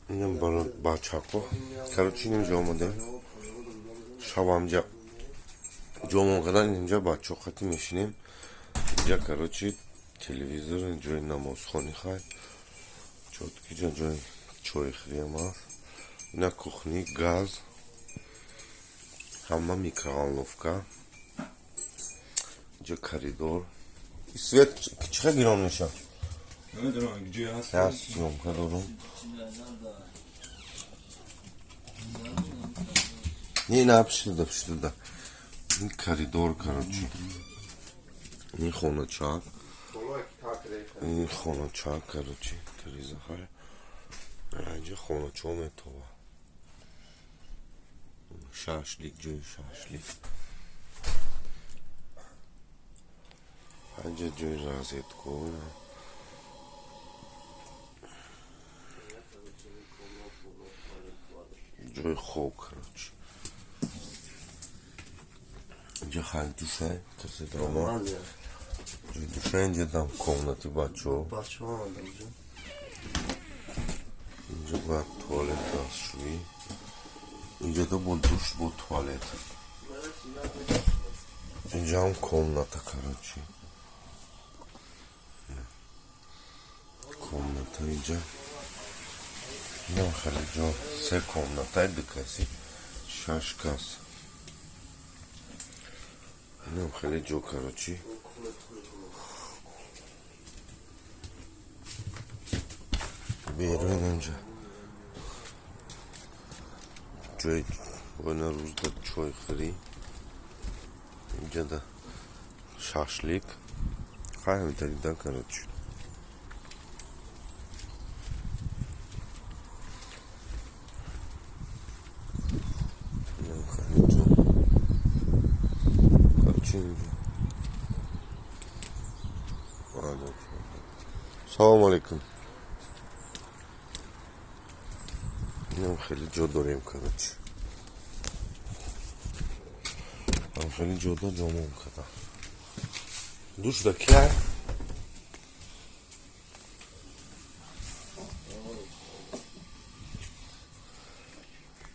Инам бачако. Короче, инҷа омадем. Шаб ҳамҷа ҷомон кардан, инҷа бачаҳо қати мешинем. Инҷа, короче, телевизор, ҷои намозхони, хай. Чёткий ҷо, ҷои чойхӯриам аст. Ина кухни, газ, ҳама, микроволновка. Инҷа коридор. Свет чӣ хел гирон мешавад? Намедонам, ҷое ҳаст. Ҳаст, съёмка дорум. Не, на, пшида, пшида. Ин коридор, короче. Ин хоначак. Ин хоначак, короче, тирезаҳай. Инҷа хоначо метова. Шашлик, ҷои шашлик. Инҷа ҷои розетко. Ҷои хоб, короче. Инҷа хай душай, касе даромад. Ҷои душай, инҷа дам комнати бачаҳо. Бачаҳо омадам инҷо. Инҷа бояд туалет, дастшӯӣ. Инҷа да бо душ, бо туалет. Инҷа ҳам комната, короче. Комната инҷа. Инам хеле ҷо, се комнатай, ду каси, шаш кас. Инам хеле ҷо, короче. Берун инҷа. Ҷои вона рӯзда чойхӯрӣ. Инҷа да шашлик. Хай ҳамитари да, короче. Инам хеле ҷо. Короче, инҷа. Салому алейкум. Инам хеле ҷо дорем, короче. Ам хеле ҷода ҷомон кардам. Душ да кия?